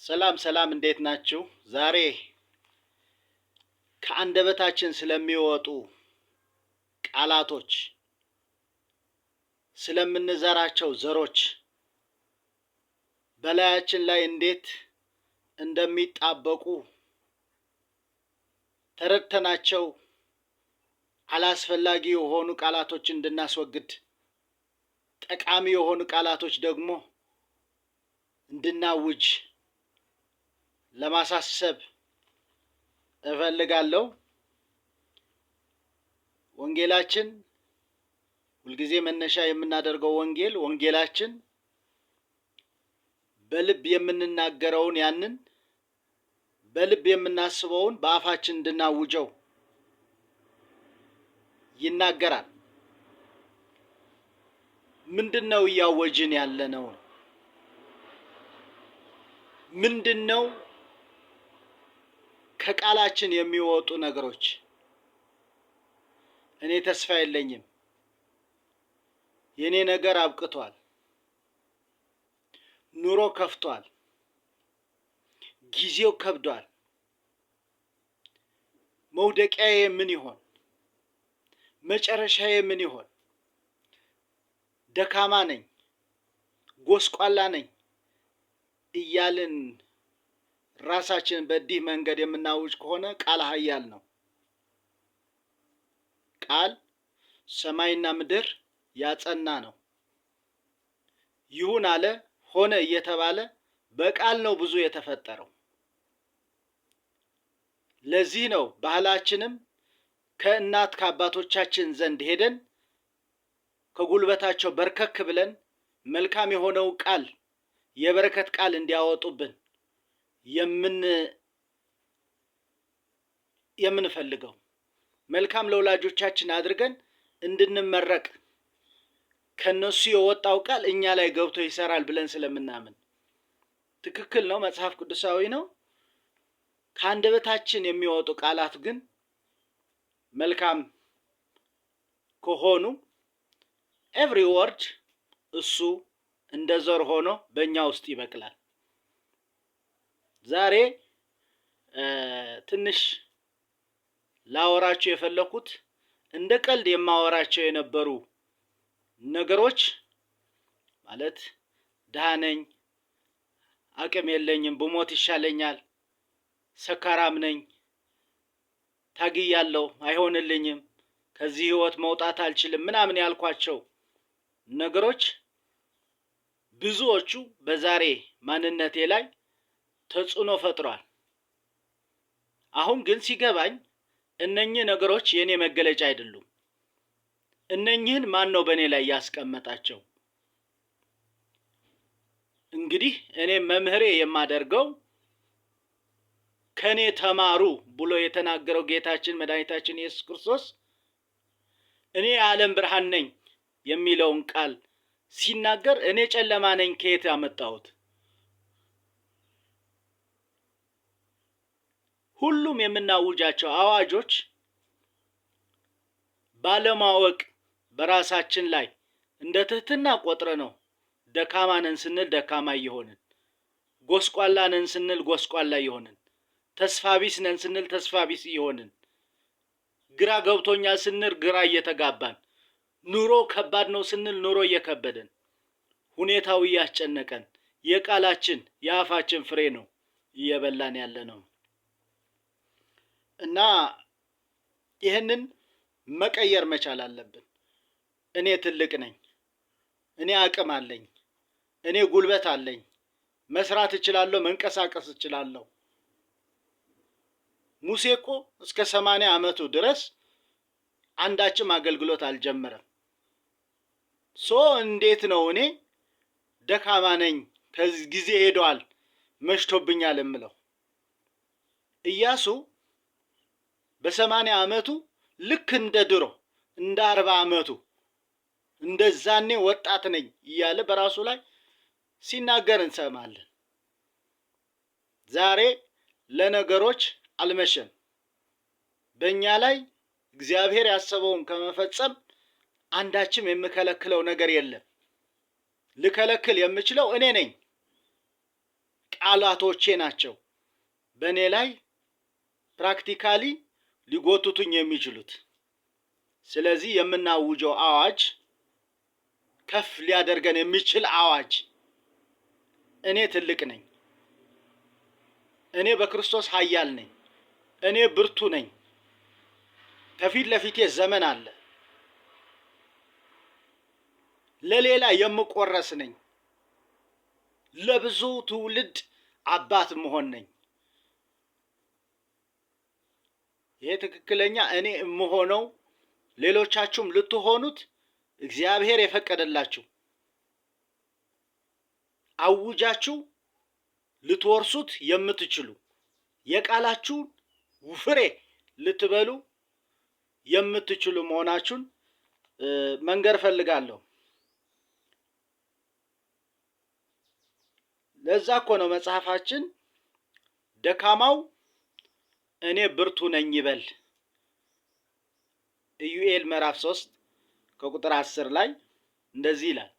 ሰላም ሰላም፣ እንዴት ናችሁ? ዛሬ ከአንደበታችን ስለሚወጡ ቃላቶች፣ ስለምንዘራቸው ዘሮች በላያችን ላይ እንዴት እንደሚጣበቁ ተረድተናቸው አላስፈላጊ የሆኑ ቃላቶች እንድናስወግድ፣ ጠቃሚ የሆኑ ቃላቶች ደግሞ እንድናውጅ ለማሳሰብ እፈልጋለሁ። ወንጌላችን ሁልጊዜ መነሻ የምናደርገው ወንጌል ወንጌላችን በልብ የምንናገረውን ያንን በልብ የምናስበውን በአፋችን እንድናውጀው ይናገራል። ምንድን ነው እያወጅን ያለነው? ምንድን ነው ከቃላችን የሚወጡ ነገሮች? እኔ ተስፋ የለኝም፣ የእኔ ነገር አብቅቷል፣ ኑሮ ከፍቷል፣ ጊዜው ከብዷል፣ መውደቂያዬ ምን ይሆን? መጨረሻዬ ምን ይሆን? ደካማ ነኝ፣ ጎስቋላ ነኝ እያልን ራሳችንን በዲህ መንገድ የምናውጅ ከሆነ ቃል ኃያል ነው። ቃል ሰማይና ምድር ያጸና ነው። ይሁን አለ ሆነ እየተባለ በቃል ነው ብዙ የተፈጠረው። ለዚህ ነው ባህላችንም ከእናት ከአባቶቻችን ዘንድ ሄደን ከጉልበታቸው በርከክ ብለን መልካም የሆነው ቃል የበረከት ቃል እንዲያወጡብን የምንፈልገው፣ መልካም ለወላጆቻችን አድርገን እንድንመረቅ ከነሱ የወጣው ቃል እኛ ላይ ገብቶ ይሰራል ብለን ስለምናምን ትክክል ነው፣ መጽሐፍ ቅዱሳዊ ነው። ከአንደበታችን የሚወጡ ቃላት ግን መልካም ከሆኑ every word እሱ እንደ ዘር ሆኖ በእኛ ውስጥ ይበቅላል። ዛሬ ትንሽ ላወራቸው የፈለኩት እንደ ቀልድ የማወራቸው የነበሩ ነገሮች፣ ማለት ድሃ ነኝ፣ አቅም የለኝም፣ ብሞት ይሻለኛል፣ ሰካራም ነኝ፣ ታግያለሁ፣ አይሆንልኝም፣ ከዚህ ህይወት መውጣት አልችልም ምናምን ያልኳቸው ነገሮች ብዙዎቹ በዛሬ ማንነቴ ላይ ተጽዕኖ ፈጥሯል። አሁን ግን ሲገባኝ እነኚህ ነገሮች የእኔ መገለጫ አይደሉም። እነኚህን ማን ነው በእኔ ላይ ያስቀመጣቸው? እንግዲህ እኔ መምህሬ የማደርገው ከእኔ ተማሩ ብሎ የተናገረው ጌታችን መድኃኒታችን ኢየሱስ ክርስቶስ እኔ የዓለም ብርሃን ነኝ የሚለውን ቃል ሲናገር እኔ ጨለማ ነኝ ከየት ያመጣሁት? ሁሉም የምናውጃቸው አዋጆች ባለማወቅ በራሳችን ላይ እንደ ትህትና ቆጥረ ነው ደካማ ነን ስንል ደካማ እየሆንን፣ ጎስቋላ ነን ስንል ጎስቋላ እየሆንን፣ ተስፋ ቢስ ነን ስንል ተስፋ ቢስ እየሆንን፣ ግራ ገብቶኛል ስንል ግራ እየተጋባን፣ ኑሮ ከባድ ነው ስንል ኑሮ እየከበደን፣ ሁኔታው እያስጨነቀን የቃላችን የአፋችን ፍሬ ነው እየበላን ያለ ነው። እና ይህንን መቀየር መቻል አለብን። እኔ ትልቅ ነኝ፣ እኔ አቅም አለኝ፣ እኔ ጉልበት አለኝ፣ መስራት እችላለሁ፣ መንቀሳቀስ እችላለሁ። ሙሴ እኮ እስከ 80 ዓመቱ ድረስ አንዳችም አገልግሎት አልጀመረም። So እንዴት ነው እኔ ደካማ ነኝ፣ ከዚህ ጊዜ ሄደዋል፣ መሽቶብኛል የምለው? ኢያሱ በ80 ዓመቱ ልክ እንደ ድሮ እንደ 40 ዓመቱ እንደዛኔ ወጣት ነኝ እያለ በራሱ ላይ ሲናገር እንሰማለን። ዛሬ ለነገሮች አልመሸም። በእኛ ላይ እግዚአብሔር ያሰበውን ከመፈጸም አንዳችም የምከለክለው ነገር የለም። ልከለክል የምችለው እኔ ነኝ። ቃላቶቼ ናቸው በእኔ ላይ practically ሊጎትቱኝ የሚችሉት። ስለዚህ የምናውጀው አዋጅ ከፍ ሊያደርገን የሚችል አዋጅ፣ እኔ ትልቅ ነኝ፣ እኔ በክርስቶስ ኃያል ነኝ፣ እኔ ብርቱ ነኝ፣ ከፊት ለፊቴ ዘመን አለ፣ ለሌላ የምቆረስ ነኝ፣ ለብዙ ትውልድ አባት መሆን ነኝ። ይሄ ትክክለኛ እኔ የምሆነው፣ ሌሎቻችሁም ልትሆኑት እግዚአብሔር የፈቀደላችሁ፣ አውጃችሁ ልትወርሱት የምትችሉ፣ የቃላችሁን ፍሬ ልትበሉ የምትችሉ መሆናችሁን መንገር እፈልጋለሁ። ለዛ እኮ ነው መጽሐፋችን ደካማው እኔ ብርቱ ነኝ ይበል። ኢዩኤል ምዕራፍ 3 ከቁጥር 10 ላይ እንደዚህ ይላል።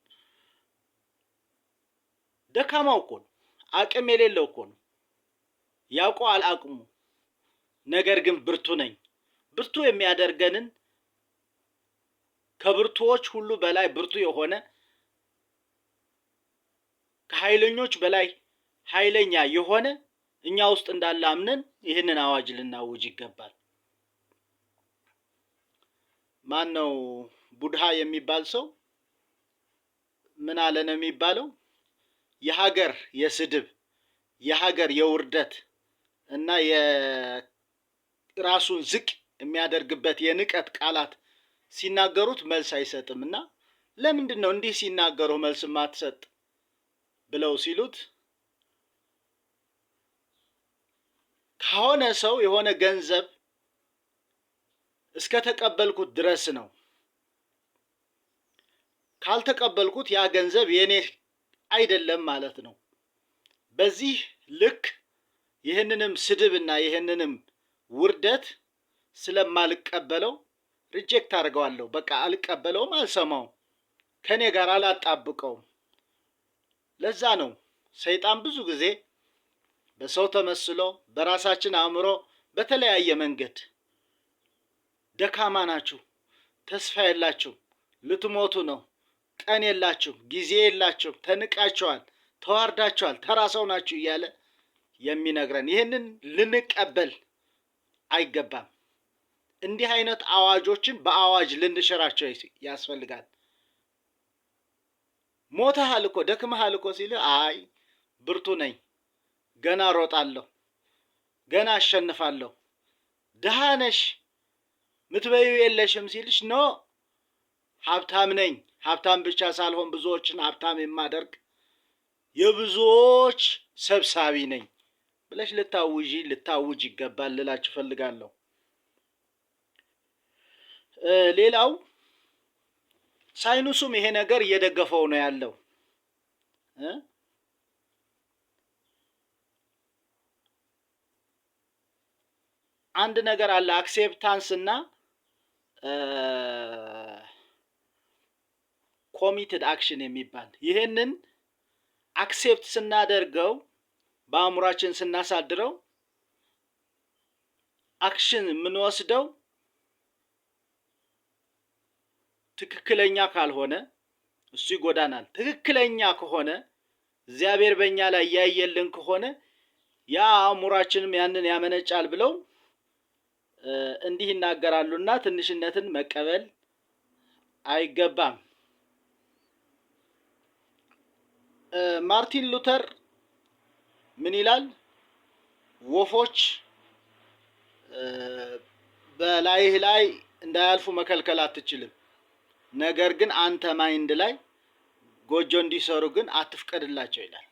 ደካማው እኮ ነው፣ አቅም የሌለው እኮ ነው፣ ያውቀዋል አቅሙ። ነገር ግን ብርቱ ነኝ። ብርቱ የሚያደርገንን፣ ከብርቱዎች ሁሉ በላይ ብርቱ የሆነ፣ ከኃይለኞች በላይ ኃይለኛ የሆነ እኛ ውስጥ እንዳለ አምነን ይህንን አዋጅ ልናውጅ ይገባል። ማን ነው ቡድሃ የሚባል ሰው ምን አለ ነው የሚባለው? የሀገር የስድብ፣ የሀገር የውርደት እና የራሱን ዝቅ የሚያደርግበት የንቀት ቃላት ሲናገሩት መልስ አይሰጥም። እና ለምንድን ነው እንዲህ ሲናገሩ መልስ ማትሰጥ ብለው ሲሉት፣ ከሆነ ሰው የሆነ ገንዘብ እስከ ተቀበልኩት ድረስ ነው። ካልተቀበልኩት ያ ገንዘብ የኔ አይደለም ማለት ነው። በዚህ ልክ ይህንንም ስድብና ይህንንም ውርደት ስለማልቀበለው reject አድርገዋለሁ። በቃ አልቀበለውም፣ አልሰማውም፣ ከእኔ ጋር አላጣብቀውም። ለዛ ነው ሰይጣን ብዙ ጊዜ በሰው ተመስሎ፣ በራሳችን አእምሮ፣ በተለያየ መንገድ ደካማ ናችሁ፣ ተስፋ የላችሁም፣ ልትሞቱ ነው፣ ቀን የላችሁም፣ ጊዜ የላችሁም፣ ተንቃችኋል፣ ተዋርዳችኋል፣ ተራ ሰው ናችሁ እያለ የሚነግረን። ይህንን ልንቀበል አይገባም። እንዲህ አይነት አዋጆችን በአዋጅ ልንሽራቸው ያስፈልጋል። ሞተሃል እኮ፣ ደክመሃል እኮ ሲልህ፣ አይ ብርቱ ነኝ፣ ገና ሮጣለሁ፣ ገና አሸንፋለሁ። ድሃ ነሽ፣ ምትበዪው የለሽም ሲልሽ፣ no፣ ሀብታም ነኝ፣ ሀብታም ብቻ ሳልሆን ብዙዎችን ሀብታም የማደርግ የብዙዎች ሰብሳቢ ነኝ ብለሽ ልታውዢ፣ ልታውጅ ይገባል ልላችሁ እፈልጋለሁ። ሌላው ሳይንሱም ይሄ ነገር እየደገፈው ነው ያለው። አንድ ነገር አለ፣ acceptance እና committed action የሚባል። ይህንን accept ስናደርገው፣ በአእምሯችን ስናሳድረው፣ action የምንወስደው ትክክለኛ ካልሆነ እሱ ይጎዳናል። ትክክለኛ ከሆነ፣ እግዚአብሔር በእኛ ላይ ያየልን ከሆነ፣ ያ አእምሯችንም ያንን ያመነጫል ብለው እንዲህ ይናገራሉና ትንሽነትን መቀበል አይገባም። ማርቲን ሉተር ምን ይላል? ወፎች በላይህ ላይ እንዳያልፉ መከልከል አትችልም። ነገር ግን አንተ mind ላይ ጎጆ እንዲሰሩ ግን አትፍቀድላቸው ይላል።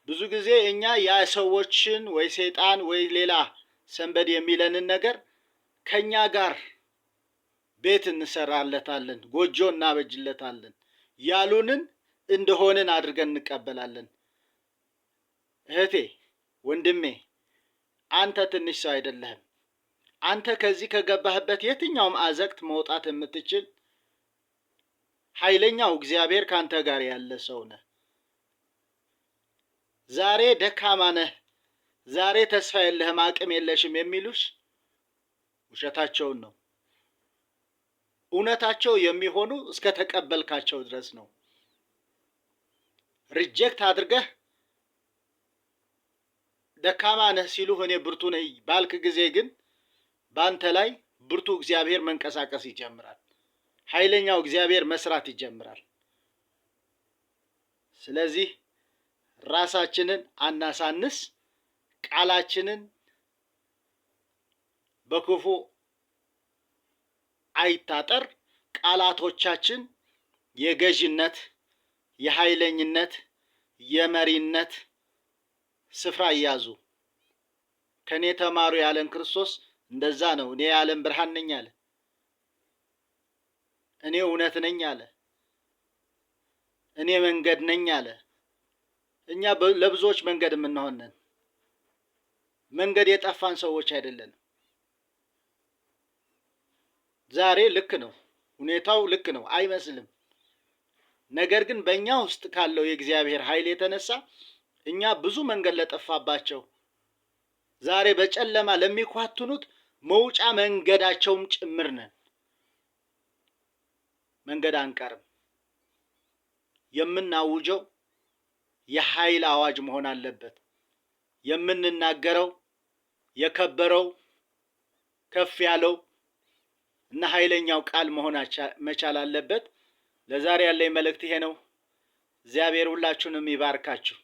ብዙ ጊዜ እኛ ያ ሰዎችን ወይ ሰይጣን ወይ ሌላ somebody የሚለንን ነገር ከኛ ጋር ቤት እንሰራለታለን፣ ጎጆ እናበጅለታለን፣ ያሉንን እንደሆንን አድርገን እንቀበላለን። እህቴ፣ ወንድሜ፣ አንተ ትንሽ ሰው አይደለህም። አንተ ከዚህ ከገባህበት የትኛውም አዘቅት መውጣት የምትችል፣ ኃይለኛው እግዚአብሔር ከአንተ ጋር ያለ ሰው ነህ። ዛሬ ደካማ ነህ፣ ዛሬ ተስፋ የለህም፣ አቅም የለሽም የሚሉሽ ውሸታቸውን ነው። እውነታቸው የሚሆኑ እስከ ተቀበልካቸው ድረስ ነው። Reject አድርገህ ደካማ ነህ ሲሉህ እኔ ብርቱ ነኝ ባልክ ጊዜ ግን በአንተ ላይ ብርቱ እግዚአብሔር መንቀሳቀስ ይጀምራል። ኃይለኛው እግዚአብሔር መስራት ይጀምራል። ስለዚህ ራሳችንን አናሳንስ፣ ቃላችንን በክፉ አይታጠር። ቃላቶቻችን የገዥነት፣ የኃይለኝነት፣ የመሪነት ስፍራ ይያዙ። ከእኔ ተማሩ ያለን ክርስቶስ እንደዛ ነው። እኔ የዓለም ብርሃን ነኝ አለ። እኔ እውነት ነኝ አለ። እኔ መንገድ ነኝ አለ። እኛ ለብዙዎች መንገድ የምንሆን ነን። መንገድ የጠፋን ሰዎች አይደለንም። ዛሬ ልክ ነው፣ ሁኔታው ልክ ነው አይመስልም። ነገር ግን በእኛ ውስጥ ካለው የእግዚአብሔር ኃይል የተነሳ እኛ ብዙ መንገድ ለጠፋባቸው፣ ዛሬ በጨለማ ለሚኳትኑት መውጫ መንገዳቸውም ጭምር ነን። መንገድ አንቀርም። የምናውጀው የኃይል አዋጅ መሆን አለበት። የምንናገረው የከበረው፣ ከፍ ያለው እና ኃይለኛው ቃል መሆን መቻል አለበት። ለዛሬ ያለኝ መልእክት ይሄ ነው። እግዚአብሔር ሁላችሁንም ይባርካችሁ።